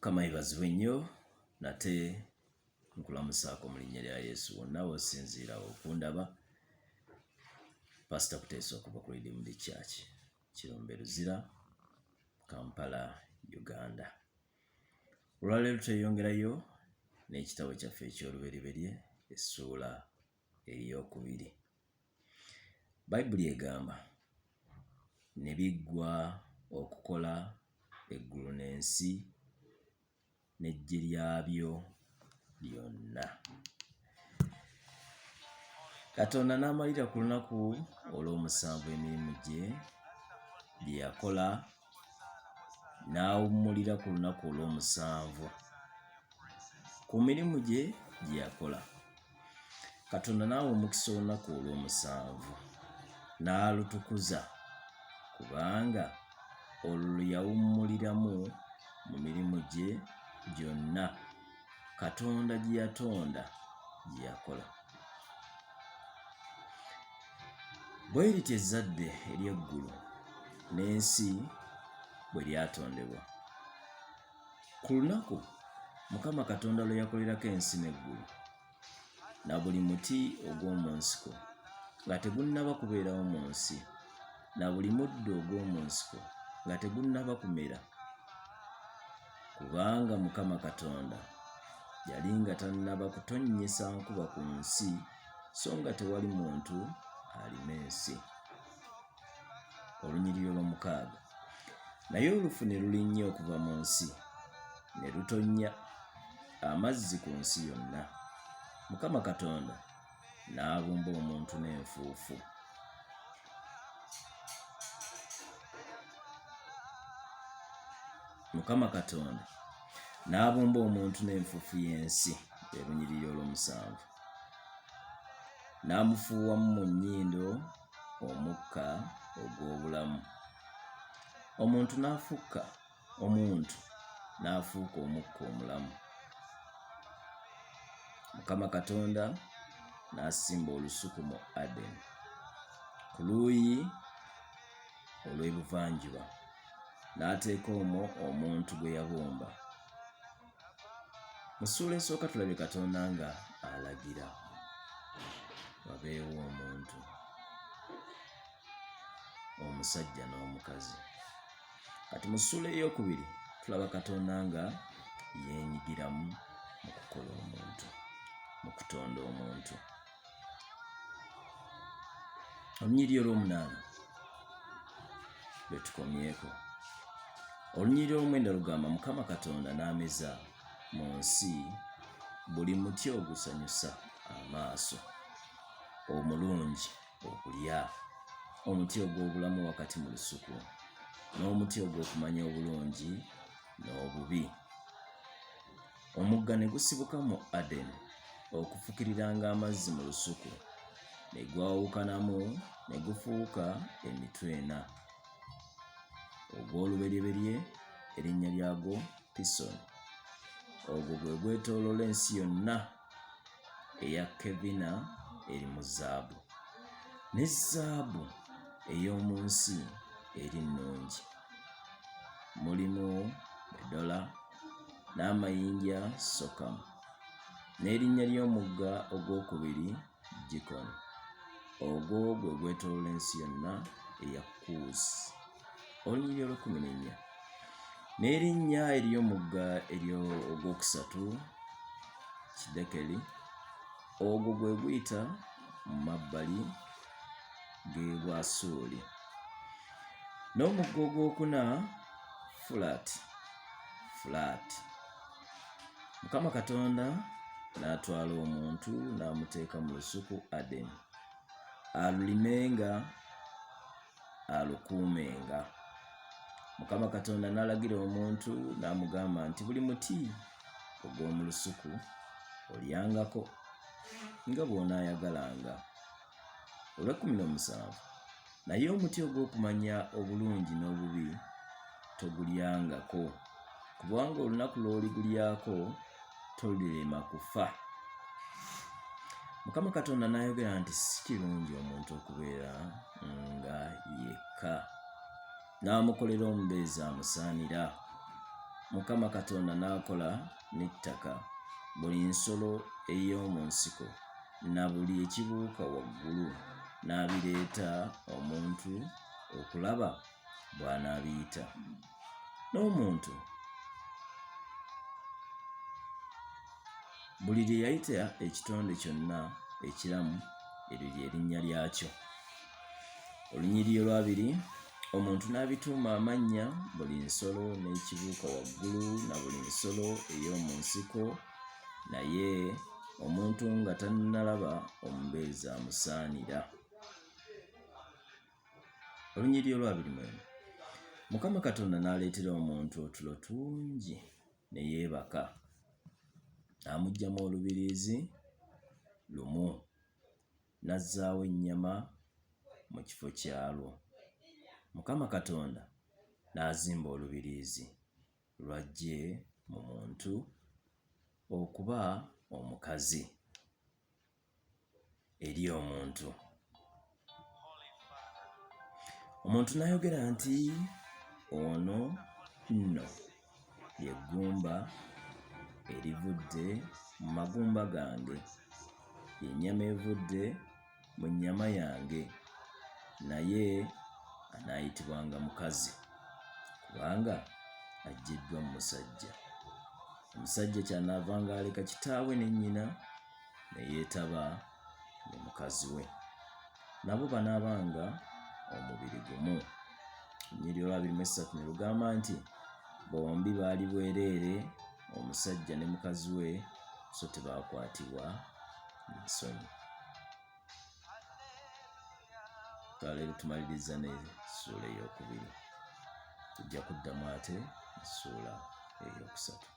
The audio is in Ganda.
Mukama yebazibwe nnyo nate nkulamusaako mu linnya lya Yesu wonna w'osinziira okundaba. Pasita Kuteesa okuva ku Redeemed Church Kirombe Luzira, Kampala, Uganda. Olwaleero tweyongerayo n'ekitabo kyaffe eky'Olubereberye essuula ey'okubiri. Bayibuli egamba, Ne biggwa okukola eggulu n'ensi n'eggye lyabyo lyonna. Katonda n'amalira ku lunaku olw'omusanvu emirimu gye gye yakola, n'awummulira ku lunaku olw'omusanvu ku mirimu gye gye yakola. Katonda n'awa omukisa olunaku olw'omusanvu n'alutukuza, kubanga olwo lwe yawummuliramu mu mirimu gye gyonna Katonda gye yatonda gye yakola. Bwe lityo ezzadde ery'eggulu n'ensi bwe lyatondebwa. Ku lunaku Mukama Katonda lwe yakolerako ensi n'eggulu, na buli muti ogw'omu nsiko nga tegunnaba kubeerawo mu nsi, na buli muddo ogw'omu nsiko nga tegunnaba kumera, kubanga Mukama Katonda yali nga tannaba kutonnyesa nkuba ku nsi, so nga tewali muntu alima ensi. Olunyiriri olwomukaaga. Naye olufu ne lulinnya okuva mu nsi, ne lutonnya amazzi ku nsi yonna. Mukama Katonda n'abumba omuntu n'enfuufu. Mukama Katonda n'abumba omuntu n'enfuufu y'ensi, olunyiriri olw'omusanvu, n'amufuuwamu mu nnyindo omukka ogw'obulamu. Omuntu n'afukka omuntu n'afuuka omukka omulamu. Mukama Katonda n'asimba olusuku mu Adeni ku luuyi olw'ebuvanjuba, n'ateeka omwo omuntu gwe yabumba. Mu ssuula esooka tulabye Katonda nga alagira wabeewo omuntu, omusajja n'omukazi. Kati mu ssuula ey'okubiri tulaba Katonda nga yeenyigiramu mu kukola omuntu, mu kutonda omuntu. Olunyiriri olw'omunaana lwe tukomyeko. Olunyiriri olw'omwenda lugamba Mukama Katonda n'ameza mu nsi buli muti ogusanyusa amaaso omulungi okulya, omuti ogw'obulamu wakati mu lusuku, n'omuti ogw'okumanya obulungi n'obubi. Omugga ne gusibuka mu Adeni okufukiriranga amazzi mu lusuku, ne gwawukanamu ne gufuuka emitwe ena. Ogw'oluberyeberye erinnya lyagwo Pisoni, ogwo gwe gwetooloola ensi yonna eya Kevina eri mu zaabu, ne zaabu ey'omu nsi eri nnungi. Mulimu bedola n'amayinja sokamu, n'erinnya ly'omugga ogwokubiri Gikoni. Ogwo gwe gwetooloola ensi yonna eya Kuusi. Olunyiriri olw'ekkumi n'ennya. N'erinnya ery'omugga ogwokusatu Kidekeri, ogwo gwe guyita mu mabbali g'e Bwasuuli. N'omugga ogwokuna Fulaati, Fulaati. Mukama Katonda n'atwala omuntu n'amuteeka mu lusuku Adeni, alulimenga alukuumenga. Mukama Katonda n'alagira omuntu n'amugamba nti, Buli muti ogw'omu lusuku olyangako nga bw'onaayagalanga. Olw'ekkumi n'omusanvu, naye omuti ogw'okumanya obulungi n'obubi togulyangako, kubanga olunaku lw'oligulyako tolirema kufa. Mukama Katonda n'ayogera nti, Si kirungi omuntu okubeera nga yekka. N'amukolera omubeezi amusaanira. Mukama Katonda n'akola n'ettaka buli nsolo ey'omu nsiko na buli ekibuuka waggulu, n'abireeta omuntu okulaba bw'anaabiyita. N'omuntu buli lye yayita ekitonde kyonna ekiramu, eryo lye linnya lyakyo. Olunyiriri olwabiri omuntu n'abituuma amannya buli nsolo n'ekibuuka waggulu na buli nsolo ey'omu nsiko, naye omuntu nga tannalaba omubeezi amusaanira. Olunyiriri olwabiri mwemu Mukama Katonda n'aleetera omuntu otulo tungi ne yeebaka, n'amuggyamu olubiriizi lumu n'azzaawo ennyama mu kifo kyalwo. Mukama Katonda n'azimba olubiriizi lw'aggye mu muntu okuba omukazi eri omuntu. Omuntu n'ayogera nti, Ono nno lye ggumba erivudde mu magumba gange, ye nnyama evudde mu nnyama yange, naye anaayitibwanga mukazi, kubanga aggyiddwa mu musajja. Omusajja ky'anaavanga aleka kitaawe ne nnyina ne yeetaba ne mukazi we, nabo banaabanga omubiri gumu. Olunyiriri olwabiri mu essatu ne lugamba nti bombi baali bwereere, omusajja ne mukazi we, so tebaakwatibwa nsonyi. Twaleero tumaliriza n'essuula ey'okubiri, tujja kuddamu ate essuula ey'okusatu.